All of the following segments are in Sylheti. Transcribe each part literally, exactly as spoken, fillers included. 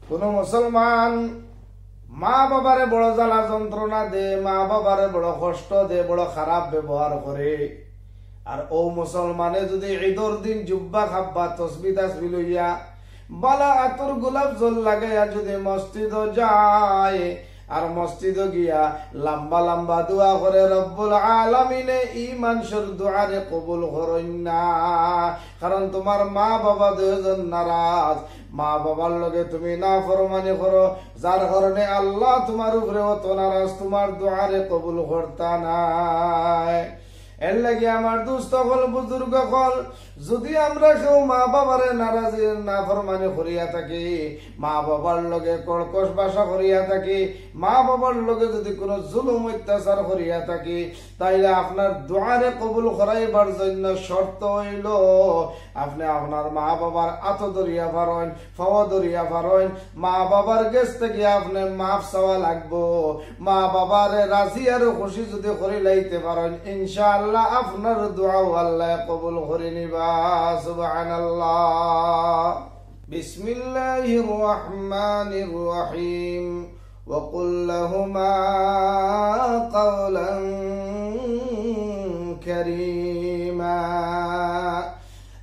কোনো মুসলমান মা বাবারে বড় জ্বালা যন্ত্রণা দে, মা বাবারে বড় কষ্ট দে, বড় খারাপ ব্যবহার করে, আর অউ মুসলমানে যুদি ইদর দিন জুব্বা খাব্বা তসবি তাসবি লইয়া বালা আতর গোলাপ জল লাগাইয়া যুদি মসজিদো যায়, আর মসজিদো গিয়া লম্বা লম্বা দোয়া করে, রব্বুল আলামিনে ই মানষর দোয়ারে কবুল করইন না। কারণ তুমার মা বাবা দুইজন নারাজ, মা বাবার লগে তুমি নাফরমানি করো, যার কারণে আল্লাহ তুমার উপরে অত নারাজ, তুমার দোয়ারে কবুল করতা নায়। এর লাগি আমার দোস্ত অকল, বুজুর্গ অকল, যুদি আমরা কেউ মা বাবারে নারাজি নাফরমানি করিয়া থাকি, মা বাবার লগে কর্কশ ভাষা করিয়া থাকি, মা বাবার লগে যুদি কোনো জুলুম অত্যাচার করিয়া থাকি, তাইলে আপনার দোয়ারে কবুল করাইবার জন্য শর্ত অইলো, আপনে আপনার মা বাবার আতো ধরিয়া পারইন, পাও ধরিয়া পারইন, মা বাবার গেছ থাকি আপনে মাফ চাওয়া লাগবো। মা বাবারে রাজি আর খুশি যুদি করি লাইতে পারইন, ইনশাআল্লাহ আপনার দোয়াও আল্লায় কবুল করি নিবা। সুবহানাল্লাহ। বিসমিল্লাহির রহমানির রহিম। وقل لهما قولا كريما।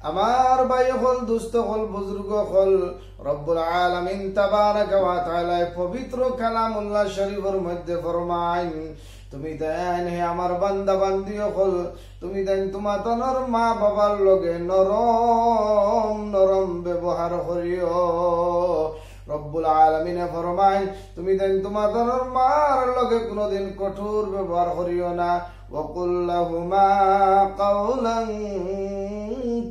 আমার ভাই অকল, দোস্ত অকল, বুজুর্গ অকল, রব্বুল আলামিন তাবারাকা ওয়া তাআলায় পবিত্র কালামুল্লাহ শরীফর মধ্যে ফরমাইন, তুমি তাইন, হে আমার বান্দা বান্দি অকল, তুমি তাইন তুমাতানর মা বাবার লগে নরম নরম ব্যবহার করিও। রব্বুল আলামিনে ফরমাইন, তুমি তাইন তুমাতানর মার লগে কুনুদিন কঠোর ব্যবহার করিও না। وقل لهما قولا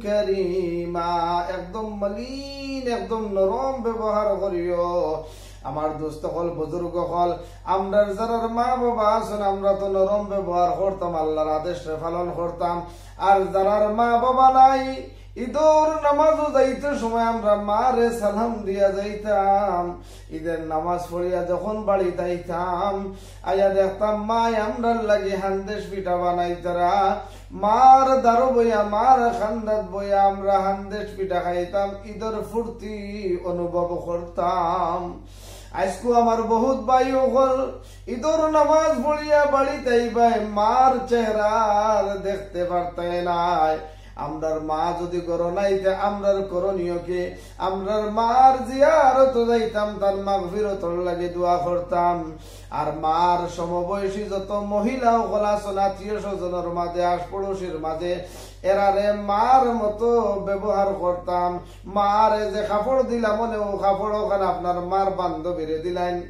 كريما, একদম মলিন, একদম নরম ব্যবহার করিও। আমার দোস্ত অকল, বুজুর্গ অকল, আমরার যারার মা বাবা আছইন, আমরা তো নরম ব্যবহার করতাম, আল্লাহর আদেশরে পালন করতাম। আর যারার মা বাবা নাই, ইদর নামাজো যাইতে সময় আমরা মারে সালাম দিয়া যাইতাম। ইদর নামাজ পড়িয়া যখন বাড়িত আইতাম, আইয়া দেখতাম মায় আমরার লাগি হান্দেশ পিঠা বানাইতারা। মার দারো বইয়া, মার খান্দাত বইয়া আমরা হান্দেশ পিঠা খাইতাম, ইদর ফুর্তি অনুভব করতাম। আইজকু আমার বহুত ভাই অকল ইদর নামাজ পড়িয়া বাড়িত আইবায়, মার চেহারা আর দেখতে পারতায় নায়। আমরার মা যুদি ঘরো নাই, তে আমরার করণীয় কি? আমরার মার জিয়ারতো যাইতাম, তার মাগফিরতর লাগি দোয়া করতাম। আর মার সমবয়সী যত মহিলা অকল আছইন, আত্মীয় স্বজনর মাঝে, আশপড়শির মাঝে, এরারে মার মতো ব্যবহার করতাম। মারে যে কাপড় দিলাম, অনে অউ কাপড় অখান আপনার মার বান্ধবীরে দিলাইন।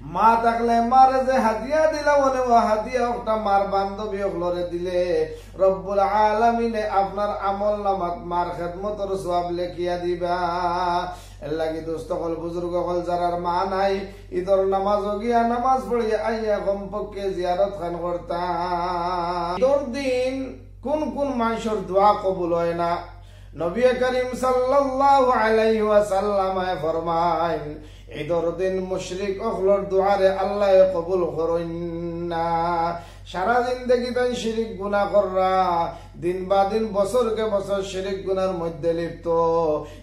মা থাকলে মারে যে হাদিয়া দিলাম, অনে অউ হাদিয়া অকটা মার বান্ধবী অকলরে দিলে, রব্বুল আলামিনে আপনার আমল নামাত মার খেদমতর সওয়াব লেখিয়া দিবা। এর লাগি দোস্ত অকল, বুজুর্গ অকল, যারার মা নাই, ইদর নামাজো গিয়া নামাজ পড়িয়া আইয়া কমপক্ষে জিয়ারত খান করতাম। ইদর দিন কুন কুন মানষর দোয়া কবুল অয় না? নবী করিম সাল্লাল্লাহু আলাইহি ওয়াসাল্লামে ফরমাইন, ইদর দিন মুশরিক অকলর দোয়ারে আল্লায় কবুল করইন না। সারা জিন্দেগি তাইন শিরিক গুনা কররা, দিন বা দিন, বছরকে বছর শিরিক গুনার মধ্যে লিপ্ত।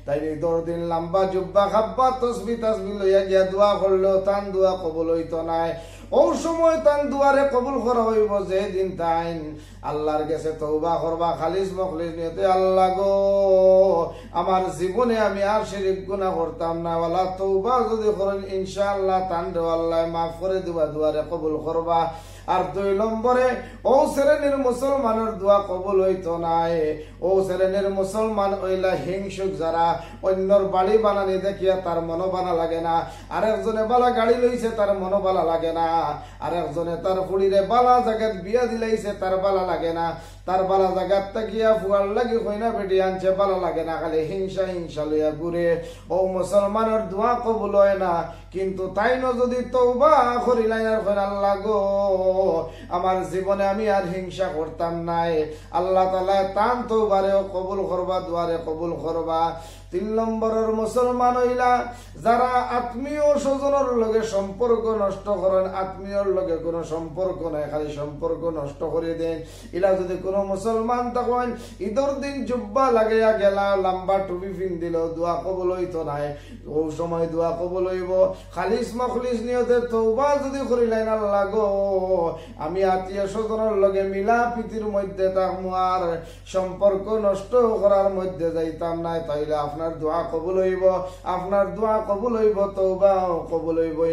তাইন ইদর দিন লম্বা জুব্বা খাব্বা তসবি তাসবি লইয়া গিয়া দোয়া করলেও তান দোয়া কবুল অইতো নায়। অউ সময় তান দোয়ারে কবুল করা অইবো যেদিন তাইন আল্লাহর গেছে তওবা করবা, খালিস মখলিস নিয়তে, "আল্লাহ গো, আমার জীবনে আমি আর শিরিক গুনা করতাম না, ওয়ালা তওবা যুদি করইন, ইনশাআল্লাহ তানরেও আল্লায় মাফ করি দিবা, দোয়ারে কবুল করবা।" আর দুই নম্বরে, অউ শ্রেণীর মুসলমানর দোয়া কবুল অইতো নায়। অউ শ্রেণীর মুসলমান অইলা হিংসুক, যারা অইন্যর বাড়ি বানানি দেখিয়া তার মনো ভালা লাগে না, আরেকজনে ভালা গাড়ি লইছে তার মনো ভালা লাগে না, আরেকজনে তার ফুড়িরে ভালা জাগাত বিয়া দিলাইছে তার ভালা লাগে না, তার ভালা জাগাত থাকিয়া ফুয়ার লাগি কইনা বেটি আনছে ভালা লাগে না, খালি হিংসা হিংসা লইয়া ঘুরে। অউ মুসলমানর দোয়া কবুল অয় না। কিন্তু তাইনও যুদি তওবা করিলাইন আর কইন, "আল্লাহ গো, আমার জীবনে আমি আর হিংসা করতাম নায়", আল্লাহ তাআলায় তান তওবারেও কবুল করবা, দোয়ারে কবুল করবা। তিন নম্বরর মুসলমান অইলা যারা আত্মীয় স্বজনর লগে সম্পর্ক নষ্ট করইন, আত্মীয়র লগে কুনু সম্পর্ক নাই, খালি সম্পর্ক নষ্ট করি দেইন। ইলা যুদি কুনু মুসলমান থাকইন, ইদর দিন জুব্বা লাগাইয়া গেলা, লাম্বা টুপি পিন্দিলো, দোয়া কবুল অইতো নায়। অউ সময় দোয়া কবুল অইবো খালিস মখলিস নিয়তে তওবা যুদি করিলাইন, "আল্লাহ গো, আমি আত্মীয় স্বজনর লগে মিলা প্রীতির মধ্যে থাকমু, আর সম্পর্ক নষ্ট করার মধ্যে যাইতাম নায়।" তাইলে আপনার দোয়া কবুল অইবো, আপনার দোয়া কবুল অইবো, তওবাও কবুল অইবো।